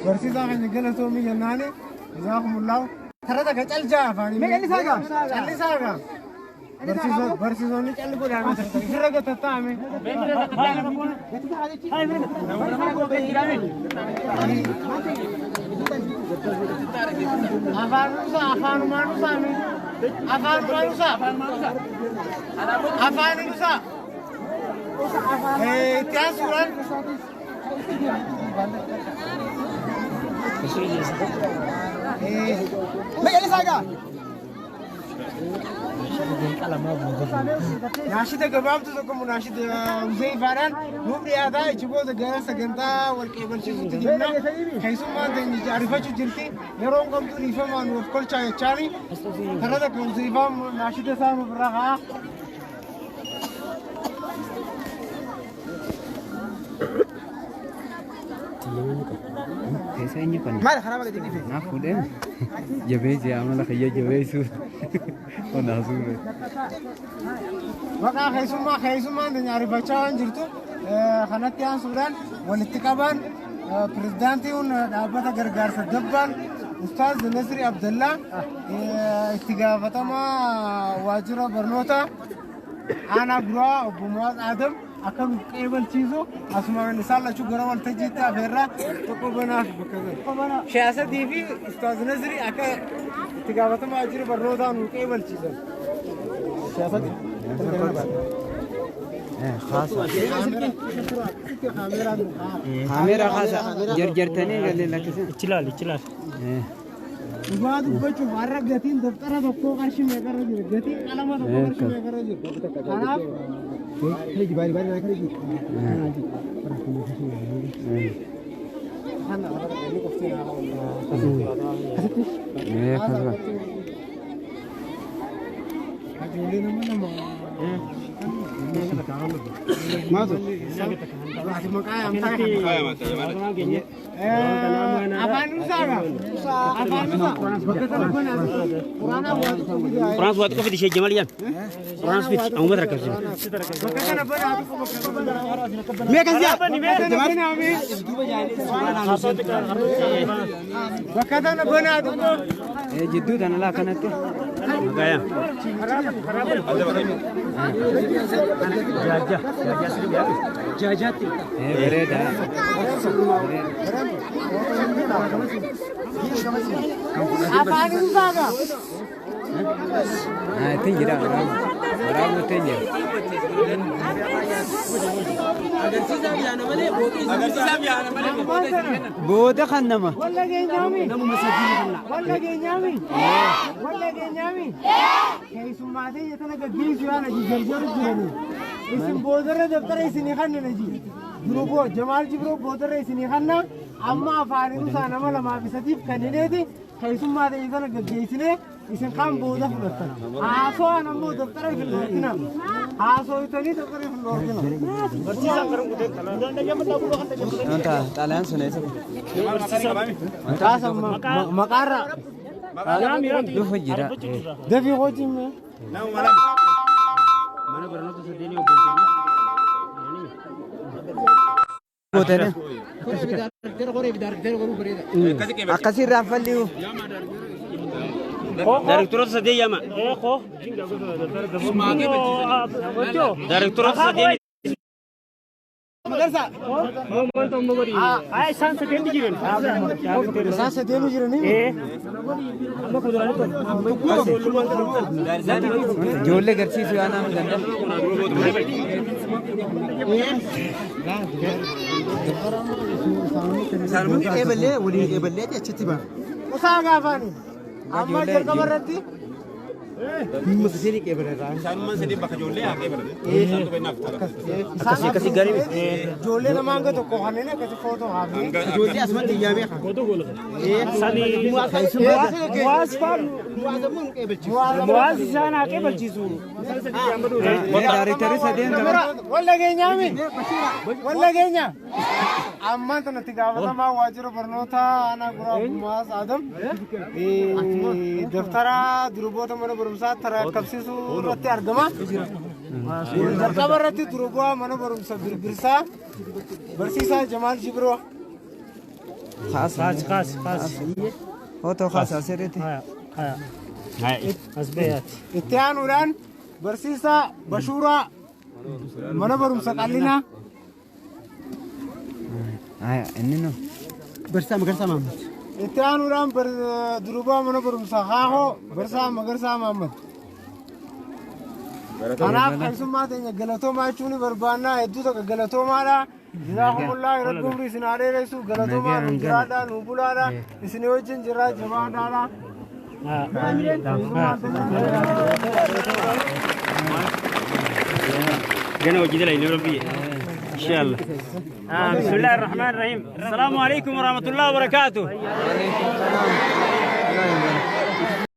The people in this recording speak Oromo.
Barsiisaa keenya galatoomii jennaani jazaakumullahu. Tara takka cal jaa afaanii. Mee callisaa gaa? Callisaa gaa. Barsiisonni calli godhaame irra gatattaa'ame. Afaan nuusaa afaanumaan nuusaame. Afaanumaan nuusaa. Afaan nuusaa. Itti aansuudhaan Mee callisaa gaa? Naashita gabaabtuu tokko munaashita Uzeyfaadhaan nuuf dhiyaataa achi booda gara sagantaa wal qeebalchiisuutti deemna. Keessummaan teenya ariifachuu jirti. Yeroon qabdu dhiifamaa nuuf kolchaa jechaani. Tara takka Uzeyfaan naashita isaa nuuf irraa haa. Keessa eenyu kan Maal karaa baga jedhee? naaf fuudhee jabeessi amala kiyya jabeessu onaa suure. Maqaa keessummaa keessummaan teenya ariifachaa waan jirtu kanatti aansuudhaan walitti qabaan pirezidaantiin dhaabbata gargaarsa dabbaan Ustaaz Nasri Abdallaa itti gaafatamaa waajjira barnoota aanaa guraa obbo Muwaaz Adam akka nu qeebalchiisu asumaan isaan lachuu gara waltajjiitti afeerraa tokko banaaf bakka sana. Shaasadii fi Ustaaz Nasri akka itti gaafatamaa waajjira barnootaa nu qeebalchiisan. Kaameeraa kaasa jarjartanii galee lakkisan. ይችላል ይችላል። Dhugaa dubbachuuf har'a gatiin daftara tokkoo qarshii meeqarra jira? Gatiin qalama tokkoo qarshii meeqarra jira? Kanaaf Kasba. Ijoollee nama lama. Maatu? Ati maqaa yaamtaa kana. Afaan nuusaa gaa? Afaan nuusaa? Bakka tana banaa. Quraanaa waa tokko fidaa. ቁርአን ስዋጥ ቆፍት ይሸ ጀማል ያን ቁርአን ስፊት አሁን መድረክ Bakka kana banaa tokko bakka kana banaa. Mee kan si'a? Bakka tana banaa mee? Bakka tana banaa tokko. Jidduu tana laa kanatti. ጋያ ጃጃ Bareeda. Afaan nuusaa gaa? Ittiin jira waraabuu. Waraabuu ittiin jira. Booda kan nama. Walla geenyaami. Walla geenyaami. Walla geenyaami. Keessummaatee jetana gaggeessu yaana jarjaru jirani. Isin boodarra daftara isinii kannina ji. Duruboo Jamaal Jibroo boodarra isinii kanna amma afaaniin isaa nama lamaaf isatiif kennineeti keessummaa ta'e sana gaggeessinee isin kaan booda fudhattan. Haasawaan ammoo daftara hin dhoorkina. Haasawitanii daftara hin dhoorkina. Wanta xaalayaan sun eessa? Maqaarra Dhufa jira. dafii hojii mee. mana barnoota sadeenii obbolteeni Gootanii. Akkasirraa falli'u. Daarektaroota sadeen yaama. Daarektaroota sadeen Isaan sadeen jiran. Isaan sadeenu jiranii. Ijoollee garsiisuu yaa nama danda'a. Eeballee waliin eeballee achitti ba'a. Usaa gaafaani. Amma jalqaba irratti Dhimma sadii qeebalarraa. Isaanummaan sadii bakka ijoollee haa qeebalan. Isaan dubbinaaf ta'a. Isaan akkasii gaarii ijoollee nama hanga tokko kanneen akkasii footoo haafne. Ijoollee asumatti yaamee kan. Muwaaz faan Muwaaz ammoo nu qeebalchiisu. Muwaaz isaan haa qeebalchiisu. Daarektarri sadeen qaba. Walla geenyaami. Walla geenya. Ammaan tanatti gaafatamaa waajjira barnootaa aanaa guraa Muwaaz Adam daftara durboota mana barumsaa tarkaanfisiisuu irratti argama. Jalqaba irratti durbaa mana barumsa birbirsaa barsiisaa Jamaal Jibroo. Kaas. Kaasi kaasi kaasi. Footoo kaas asirratti. Haya haya. As beeyaati. Itti aanuudhaan barsiisaa Bashuuraa mana barumsa qal'inaa. Haya inni nu. Barsiisaa Magarsaa Mahammad. Itti aanuudhaan durubaa mana barumsa Haahoo Barsaa Magarsaa Mahammad. Kanaaf keessummaa teenya galatoomaa jechuun ni barbaannaa hedduu tokko galatoomaadha. Jazaakumullah irratti umrii isin haa dheeressu galatoomaa nu jiraadha nu bulaadha isin wajjin jirraa jabaadhaadha. Gana hojii dala inni rabbi. Inshallah. بسم الله الرحمن الرحيم السلام عليكم ورحمة الله وبركاته.